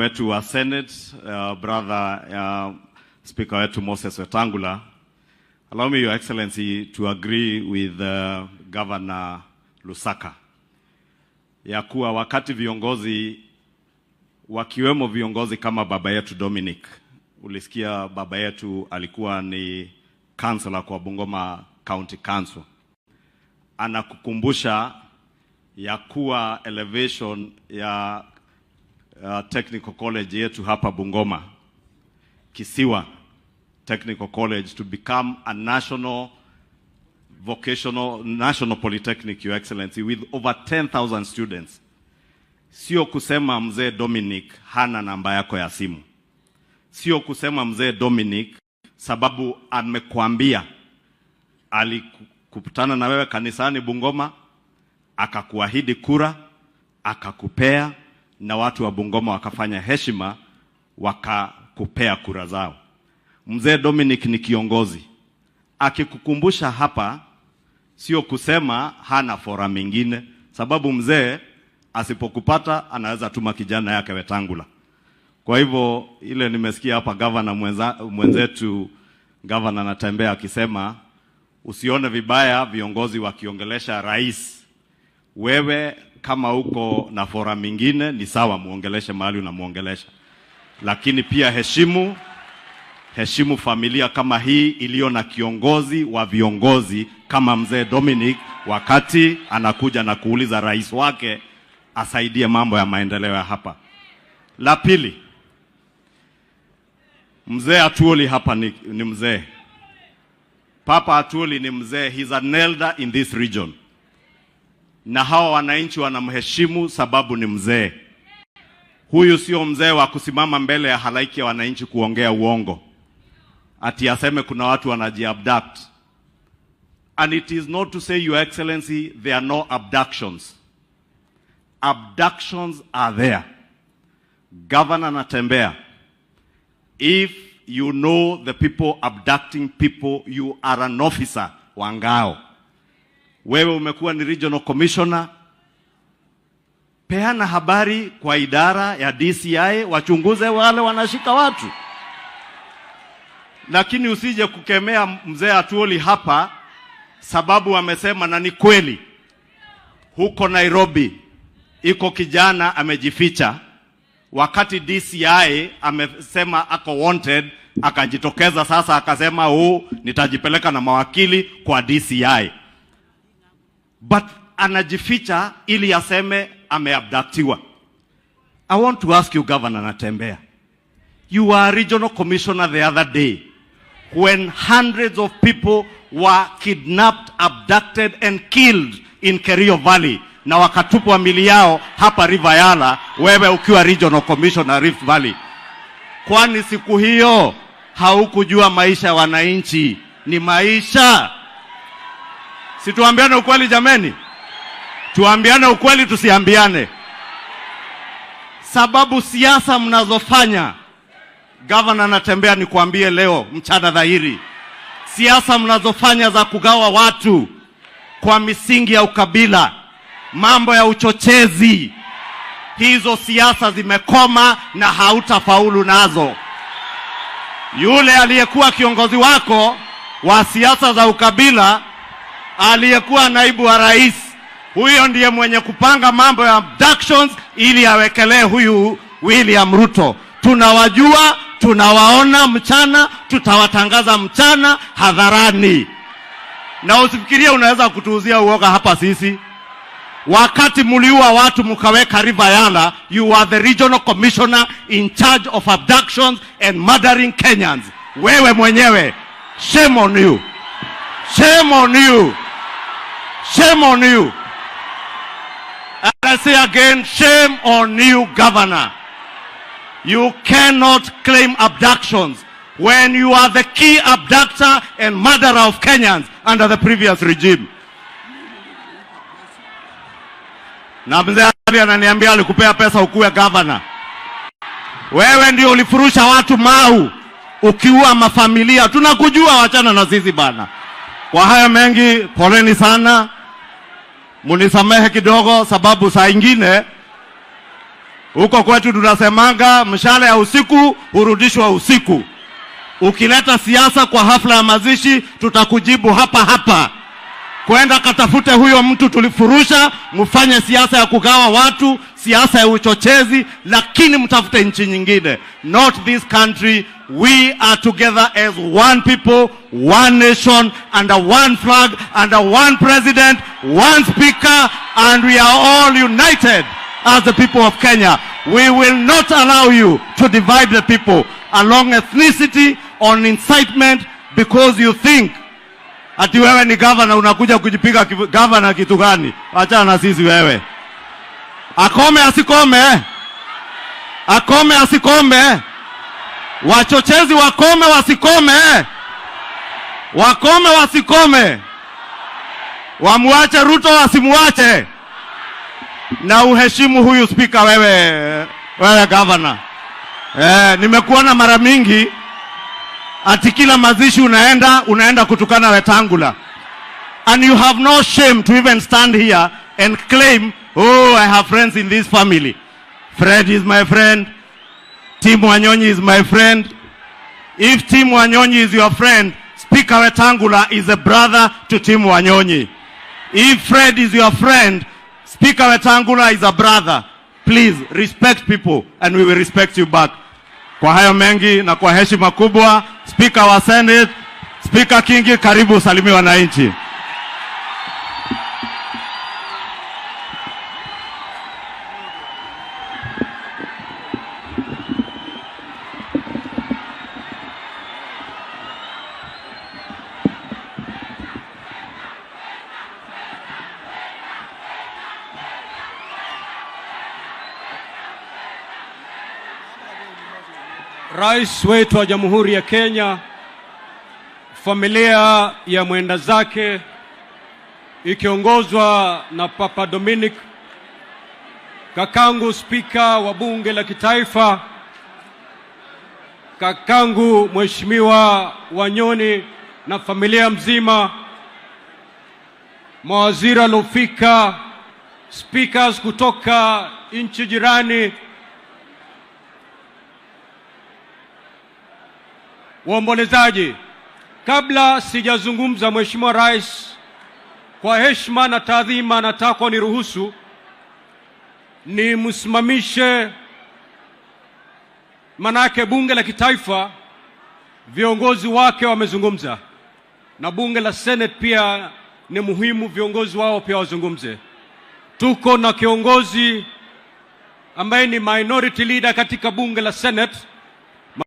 wetu wa Senate, brother Speaker wetu Moses Wetangula, allow me, Your Excellency, to agree with Governor Lusaka ya kuwa wakati viongozi, wakiwemo viongozi kama baba yetu Dominic, ulisikia baba yetu alikuwa ni councillor kwa Bungoma County Council, anakukumbusha ya kuwa elevation ya Technical College yetu hapa Bungoma, Kisiwa Technical College, to become a national vocational national polytechnic, Your Excellency, with over 10,000 students. Sio kusema mzee Dominic hana namba yako ya simu, sio kusema mzee Dominic sababu amekuambia alikutana na wewe kanisani Bungoma, akakuahidi kura, akakupea, na watu wa Bungoma wakafanya heshima, wakakupea kura zao. Mzee Dominic ni kiongozi, akikukumbusha hapa sio kusema hana fora mingine, sababu mzee asipokupata anaweza tuma kijana yake Wetangula. Kwa hivyo ile nimesikia hapa gavana mwenzetu gavana Natembeya akisema usione vibaya viongozi wakiongelesha rais. Wewe kama uko na fora mingine ni sawa, muongeleshe mahali unamuongelesha, lakini pia heshimu heshimu familia kama hii iliyo na kiongozi wa viongozi kama mzee Dominic, wakati anakuja na kuuliza rais wake asaidie mambo ya maendeleo ya hapa. La pili, mzee Atwoli hapa ni mzee. Papa Atwoli ni mzee, he's an elder in this region, na hawa wananchi wanamheshimu sababu ni mzee. Huyu sio mzee wa kusimama mbele ya halaiki ya wananchi kuongea uongo, ati aseme kuna watu wanajiabduct. And it is not to say, Your Excellency, there are no abductions. Abductions are there. Governor Natembeya, if you know the people abducting people, you are an officer wa ngao. Wewe umekuwa ni regional commissioner, peana habari kwa idara ya DCI wachunguze wale wanashika watu, lakini usije kukemea mzee Atwoli hapa sababu amesema, na ni kweli, huko Nairobi iko kijana amejificha, wakati DCI amesema ako wanted, akajitokeza sasa akasema huu nitajipeleka na mawakili kwa DCI, but anajificha ili aseme ameabductiwa. I want to ask you, Governor Natembeya, you were a regional commissioner the other day when hundreds of people were kidnapped, abducted and killed in Kerio Valley na wakatupwa mili yao hapa River Yala, wewe ukiwa regional commissioner Rift Valley. Kwani siku hiyo haukujua maisha ya wananchi ni maisha? Si tuambiane ukweli jameni? Tuambiane ukweli, tusiambiane? Sababu siasa mnazofanya, Governor Natembeya, nikuambie leo mchana dhahiri, siasa mnazofanya za kugawa watu kwa misingi ya ukabila, mambo ya uchochezi, hizo siasa zimekoma na hautafaulu nazo. Yule aliyekuwa kiongozi wako wa siasa za ukabila, aliyekuwa naibu wa rais, huyo ndiye mwenye kupanga mambo ya abductions ili awekelee huyu William Ruto. Tunawajua, tunawaona mchana, tutawatangaza mchana hadharani, na usifikirie unaweza kutuuzia uoga hapa sisi. Wakati muliua watu mkaweka River Yala, you are the regional commissioner in charge of abductions and murdering Kenyans. Wewe mwenyewe, shame on you. Shame on you. Shame on you. And I say again, shame on you, Governor. You cannot claim abductions when you are the key abductor and murderer of Kenyans under the previous regime. Na mzee Ali ananiambia alikupea pesa ukuwe governor. Wewe ndio ulifurusha watu Mau, ukiua mafamilia. Tunakujua, wachana na sisi bana. Kwa haya mengi, poleni sana, munisamehe kidogo, sababu saa ingine Huko kwetu tunasemanga mshale ya usiku hurudishwa usiku. Ukileta siasa kwa hafla ya mazishi, tutakujibu hapa hapa. Kwenda katafute huyo mtu tulifurusha, mfanye siasa ya kugawa watu, siasa ya uchochezi, lakini mtafute nchi nyingine, not this country. We are together as one people, one nation, under one flag, under one president, one speaker, and we are all united as the people of Kenya. We will not allow you to divide the people along ethnicity, on incitement, because you think ati wewe ni governor unakuja kujipiga governor kitu gani? Achana na sisi wewe. Akome asikome? Akome asikome? Wachochezi wakome wasikome? Wakome wasikome? Wamuache Ruto wasimuache? Na uheshimu huyu spika wewe, wewe governor. Nimekuona mara mingi ati kila mazishi unaenda kutukana Wetangula. And you have no shame to even stand here and claim, "Oh, I have friends in this family. Fred is my friend. Tim Wanyonyi is my friend." If Tim Wanyonyi is your friend, Speaker Wetangula is a brother to Tim Wanyonyi. If Fred is your friend, Speaker Wetangula is a brother. Please respect people and we will respect you back. Kwa hayo mengi na kwa heshima kubwa, Speaker wa Senate, Speaker Kingi, karibu salimia wananchi. Rais wetu wa Jamhuri ya Kenya, familia ya mwenda zake ikiongozwa na Papa Dominic, kakangu spika wa bunge la kitaifa, kakangu Mheshimiwa Wanyoni na familia mzima, mawaziri waliofika, speakers kutoka nchi jirani, waombolezaji, kabla sijazungumza, Mheshimiwa Rais, kwa heshima na taadhima nataka niruhusu nimsimamishe, manake bunge la kitaifa viongozi wake wamezungumza, na bunge la Senate pia ni muhimu viongozi wao pia wazungumze. Tuko na kiongozi ambaye ni minority leader katika bunge la Senate,